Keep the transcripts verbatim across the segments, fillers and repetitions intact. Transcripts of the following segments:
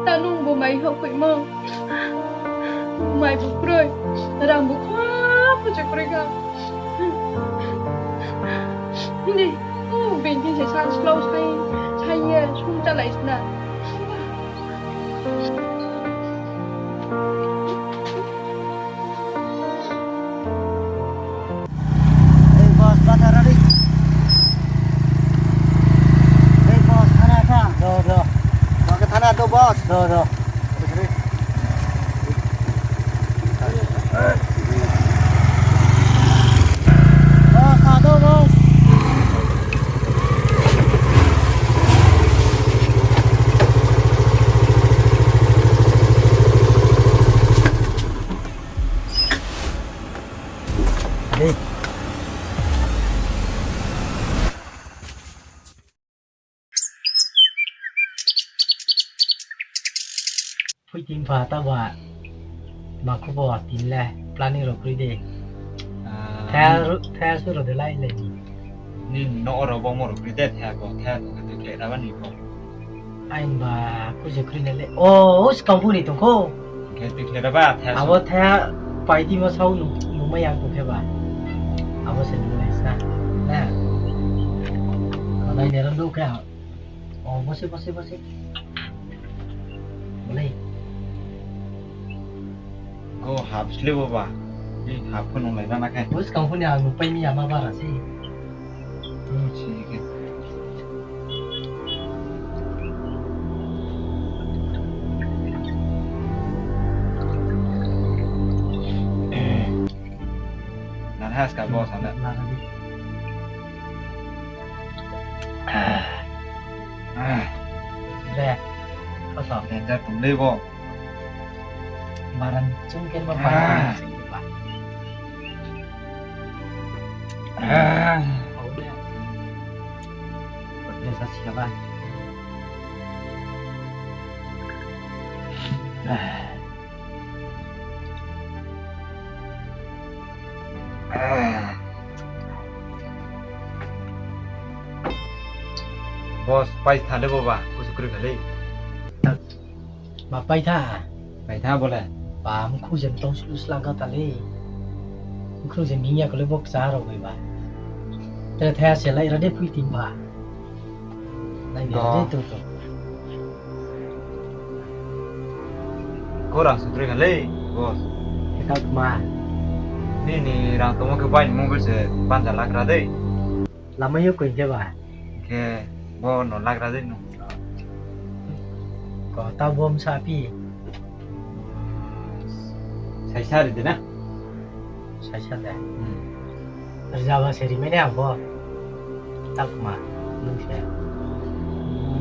Ta nung bo mai hoh khoimo. Mai bo kroi. Rang bo kha pho se kroi kha. Ni, o bini se sa slow sai, sai ye, sung chalai sna. Ei boss, bathar ri. Ei boss, thana tha. Do, do. Bo khe thana do, boss. Do, do. Boss, tha do, boss. Dei. Phui tin pha ta ba. Ma khubo tin le planning rao kroi de. Ah, thea su rao de lai le ni. Ni no oro bo mo rao kroi de thea bo, thea tong khe tui khlai ra ba ni bo. Ain ba, khusi khroi na le. O, o skang phu ni tong kho. Khe tui khlai ra ba, thea abo su. Thea pai di mo sao nu, nu mai yang tong khe ba. Abo se nu lai sa. Na. Nai ne ram do khe. O, bo se, bo se, bo se. Bo le. Go hap sle bo ba. Ni hap phu nung lai ra na khe. Bo skang phu ni ang nu pai mi ya ma bara se. Hmm, si khe. Nang ha ska bo sana. Nang ha di. Bre. Koto. Danger tum le bo. Baran chung ken ba. Ah. Baran chung ken ba. Ah. Au de. Bre sa sia ba. Ah. Boss, pai tha le bo ba, kusu kroi kha le. Ma pai tha? Pai tha bo le. Ba, mkhu je mtong slu slang kha ta le. Mkhu je ming ya kha le bo kcha rao bai ba. Tre thaya se lai ra de phui tin ba. Lai de, to. De to to. Ko rang sutroi kha le, boss. Khe tau tma? Nini rang tongmo khe bai ni mobile se panja lakh ra dei. Lama yo koi khe ba? Khe bo no lakh ra dei no. Ko tau bo msa phi? Saisa ri de na? Saisa de. Hmm. Rzaba se rimai nai ang bo. Takma, nung se.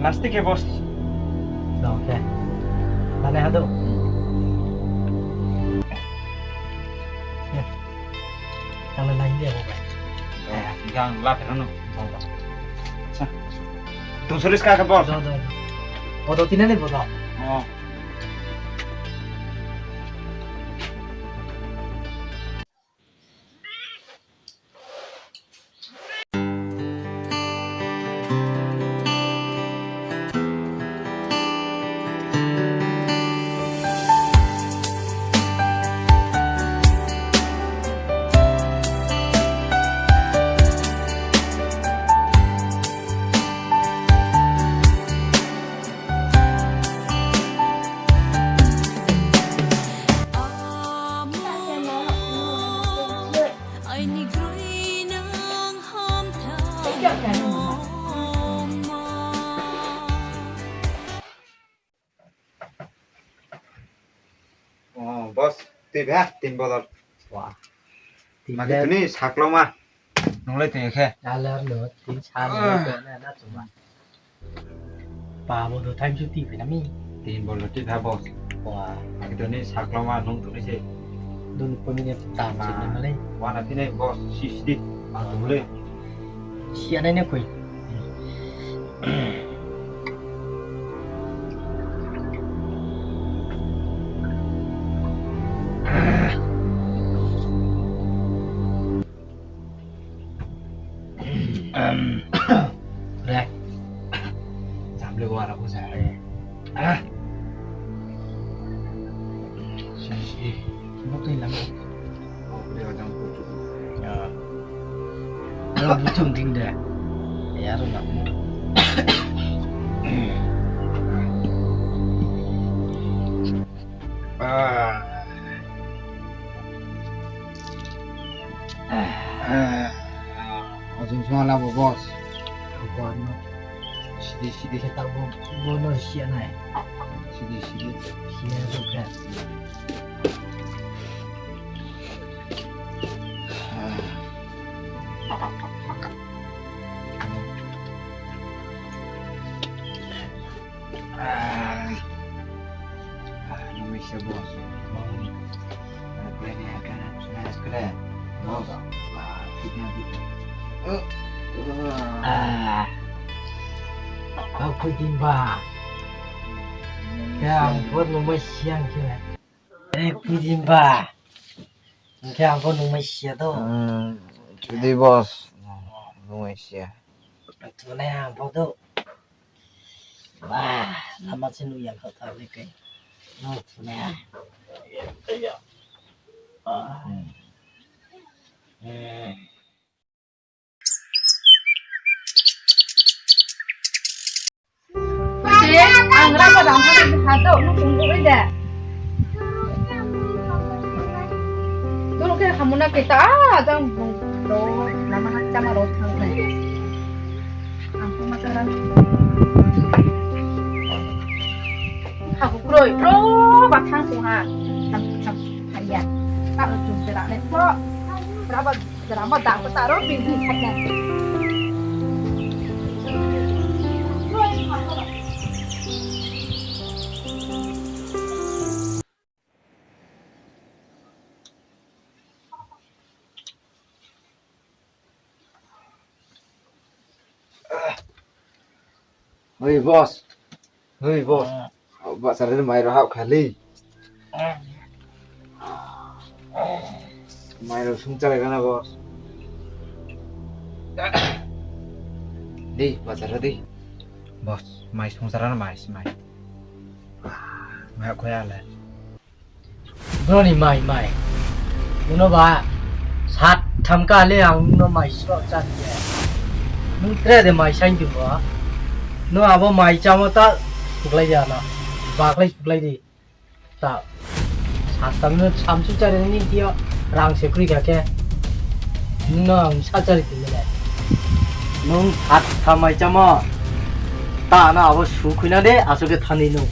Last khe boss. Dong khe. Lana ha do. Tang lai dia bo bai. Yang la phe no. Acha. Tong soris ka khe boss. Do, do. Bodo tinani bodo. Oh. Oh, boss, tui bha, tin bodol. Wah. Tin bodol. Magi tini sakloma. Nunglai tui khe. Alar no, tin sa no, na, na, chuma. Ba bo do time chuti phi na mi. Tin bol roti pha boss. Wa. Aki to ni sakloma nung to ni se. Dun puni ni tam se ni malai. Wana phi nai boss, si si di. Ba to le. Si anai ne koi. Re. Jam le wara Ah. Sini, sini. Bo tui lama. Oh, dia jang kucu. Ya. Aro butung ding de. Ya, aro nak. Ah. Ah. Ojung song labo, boss. Sidi, sidi. Khe taoh bo, bo no sia nai. Sidi, sidi. Sia rao khe. Ah. Ah, nung sia, boss. Ah, kre ni, kre ni, kre ni, kre ni. Boss. Ah, kre ni, kre ni. Ah. Kau khui din ba. Khe ang pho nung mai sia khe. Eh, khui din ba. Khe ang pho nung mai sia do. Hmm, khui di, boss. Nung mai sia. Thunai ang pho do. Ba, lama se nuh ya kha tha le kai. No, thunai. Ang rasa dang thang ha do, no tunggu oi de. Tulu khe hamuna kita, ah, jang bung ro, lama ha chama ro thang nai. Ang pho ma tara. Ha, kukroi, ro, ba thang sung ha. Tham, tham, ha ya. Ka ro chung sera le pho. Ra ba, sera ma dang ko ta ro, bing bing khat na. Oi, boss. Oi, boss. Bahcha le mai rao hah kha le. Mai rao sung chálai rana, boss. Di, bahcha ra di. Boss, mai sung chálai rana mai, si mai. Mai hah kha ya le. Bro ni mai, mai. Nung no ba sat tham ka le ang nung no mai sroh chá di. Nung tre de mai saing di bo. Nung abo mai chámo ta suklai di ano. Baklai suklai di. Ta sat tham no samsu chári ni tiyo rang se kroi kha khe. Nung no ang sa chári di le. Nung sat tham mai chámo. Ta ano abo su khui na de, asuh khe thani nung.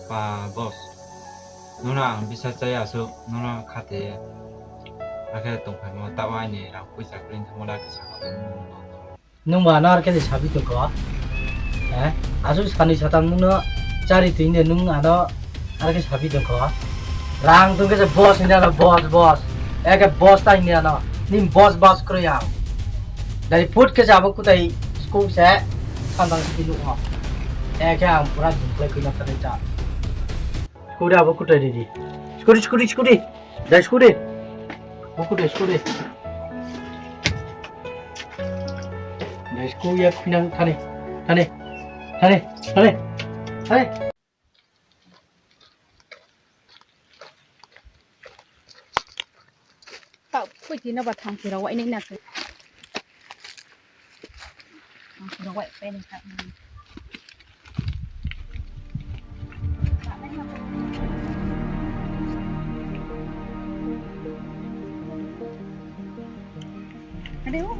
Pa boss. Nung no ang bisa chaya asuh, nung no khate. Akhe tongphaimo taoh aini rang poisa kroi thangmo la kisa. Nung ba ano ar khe de sabi tong kho. Eh? Asuh sanoi satam nung no chári tui de nung ano ar khe sabi tong kho. Rang tong khe se boss hing ano, boss, boss. Ekhe boss ta hing ano. Nini boss, boss kroi ang. Dari put khe se abo kutai school se samtang sidi nuh o. Ekhe ang pura jumplai khui na thani cha. Scooty abo kutai di di. Scooty, scooty, scooty. Dai scooty. Bo kutai scooty. Dai scooty ya khuinang thani. Thani. Thani. Thani. Thani. Taoh phuiti no ba thang sira wai nai na se. Thang sira wai pai nai kha. Ade o.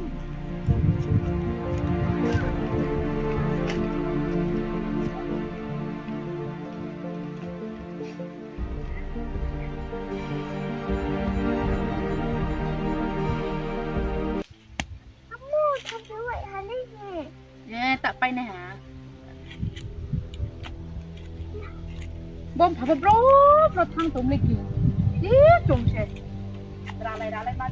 Amo, thamsa wai ha le he. Eh, ta pai nai ha. Bom pha bro, bro thang tong le ki. Ih, chung se. Ralai, ralai ma.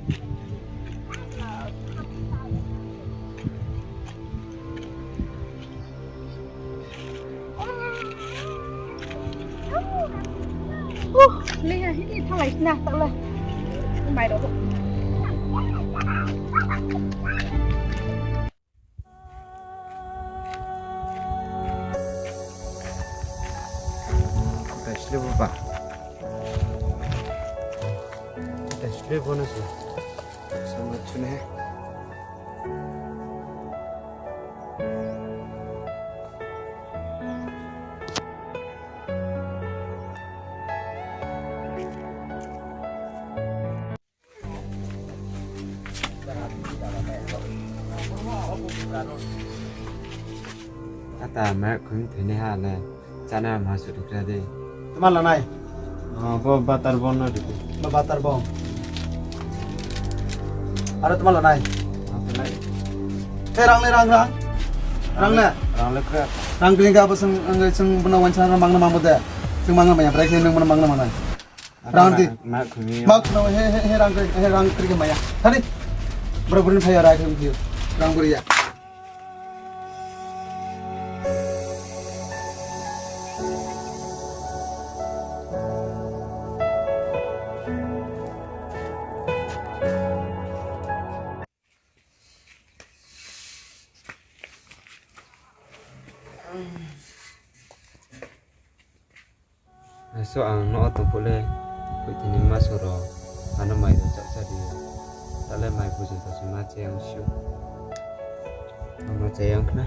Uh, le ha, hini thalai sna, ta le. Mai rao. Be bono se. Sama chune he. Ata ma khum thini ha le. Chana ma su dikra de. Tma lanai? Ah, bo batar bom no dikra. Bo batar bom. Aro tma lanai? Ah, tma lanai. Eh, rang le, rang, rang. Rang le. Rang le kra. Rang kring ka bo seng, ang seng beno wansa na mang na mang bo de. Seng mang na mang ya, brai khe nung beno mang na mang nai. Rang di. Ma khum ni. Ma khum no, he, he, he, rang kring, he, rang kring ke maya. Thani. Bro, bro, phai ya, rai khe, rang bro ya. Aso ang no tong phuh le, phuh tini ma soro, ano mai rao chak cha di. Tale mai bujo to se ma che ang siu. Ang no che ang khna.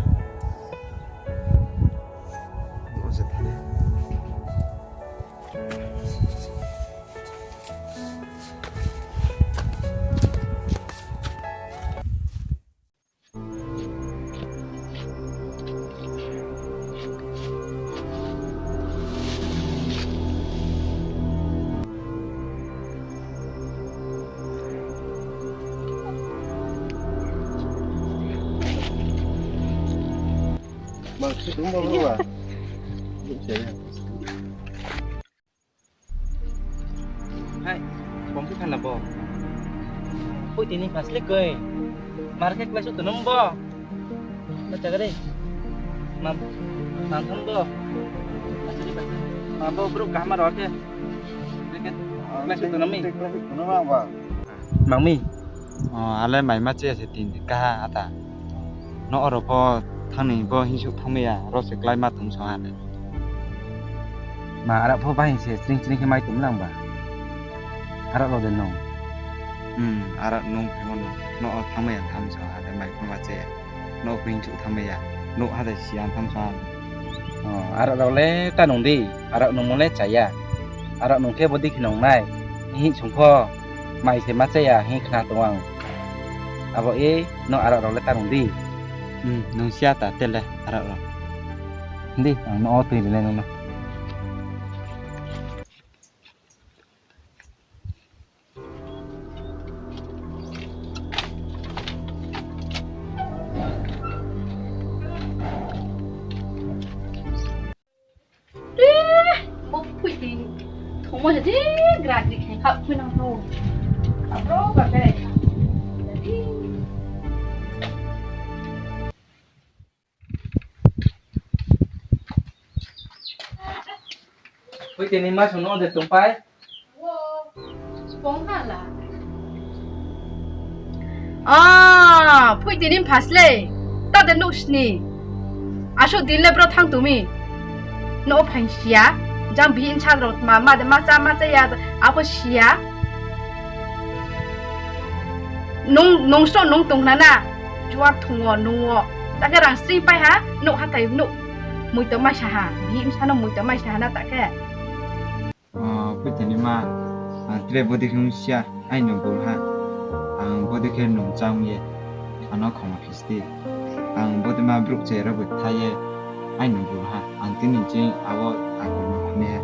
Mo se thane. Hai, bom phi phan na bo. Phuh tini phas le koi. Mar khe klai su tonong bo. Bacha gari. Mam, mam tham bo. Bacha gari, bacha. Mam bo bro kaham aro khe. Klai su tonong mi. Mang mi. O, ale mai ma che se tin kaha ata. No oro pho thang ni bo hing suh thang mai ya, ro se klái ma tong so ha le. Ma, ara pho bahing se chring chring khe mai tong lang ba. Ara lo de nung. Hmm, ara nung phe mo no. No o thang mai ya tham so ha le mai pho ma che ya. No pho hing suh thang mai ya. No ha de si ya tham so ha le. O, ara rao le ta nung di, ara nungmo le cha ya. Ara nung khe bodei khe nung nai, hing sung pho, mai se ma cha ya hing khna tong ang. Abo e, no ara rao le ta nung di. Hmm, nung si ya ta te le ara rao. Di, ang no o tui ri nai nung no. Eh, bo phui ti thongmo se je gra gri khe kha phui nang tho. Abro ba berai kha. Phuitini ma sung no de tongpai. Wo, spong hala. Ah, phuitini phas le. Ta de nuh sni. Asuh din le bro thang tumi. No phaing sia. Jang bihih bsa rao ma, ma de ma cha, ma cha ya, abo sia. Nung, nung sro nung tong khna na, juar thung wo, nung wo. Ta khe rang sring pai ha, nouh hathái nouh. Mui tong mai sa ha, bihih bsa no mui tong mai sa ha na ta khe. O, phuitini ma, ang tre bodei khe ong sia, aini bul ha. Ang bodei khe nung chang ye, ano khoma khe sti. Ang bodei ma brouh chaya rao bai tha ye, aini bul ha. Ang tini ching abo ago no khone he.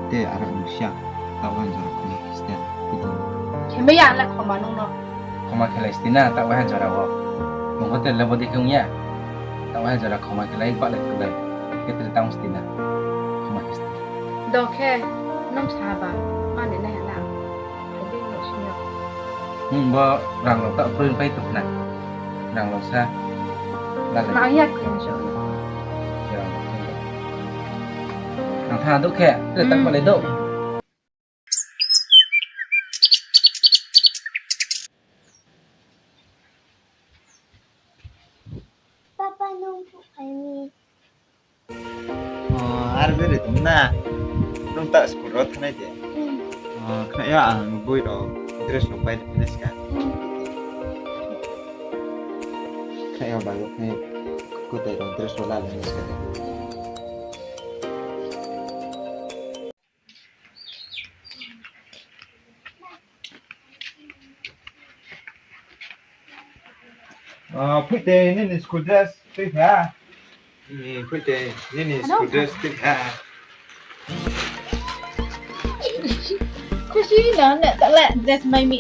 Te aro nung sia, ta wan jora khoma khe sti. Khemai ya le khoma nung no. Khoma khelai sti na, ta wahan jora wo. Nung hotel le bodei khe ong ya. Ta wahan jora khoma khelai, ba le tulai. Khe tre ta ong sti na. Khoma khe sti. Do khe, nung sa ba, mani nai ha na. Bodei no sing yo. Hmm, bo rang rao ta pruin pai tuk na. Rang rao sa. Lale. Nang ya khe so. Ya. Nang tha do khe, tre ta ba le do. Papa, nung phuh phai mi. O, ar bere tong na. Nung ta school rao thanng nai de. Hmm. O, khna ya ang boi rao. dress rao pai ni ska. Khnai yo bai o khnai kutai rao dress rao la ni ska. Ah, phuite nini school dress tui kha. Hmm, phuite nini school dress tui kha. Khusi no ne ta le dress mai mi.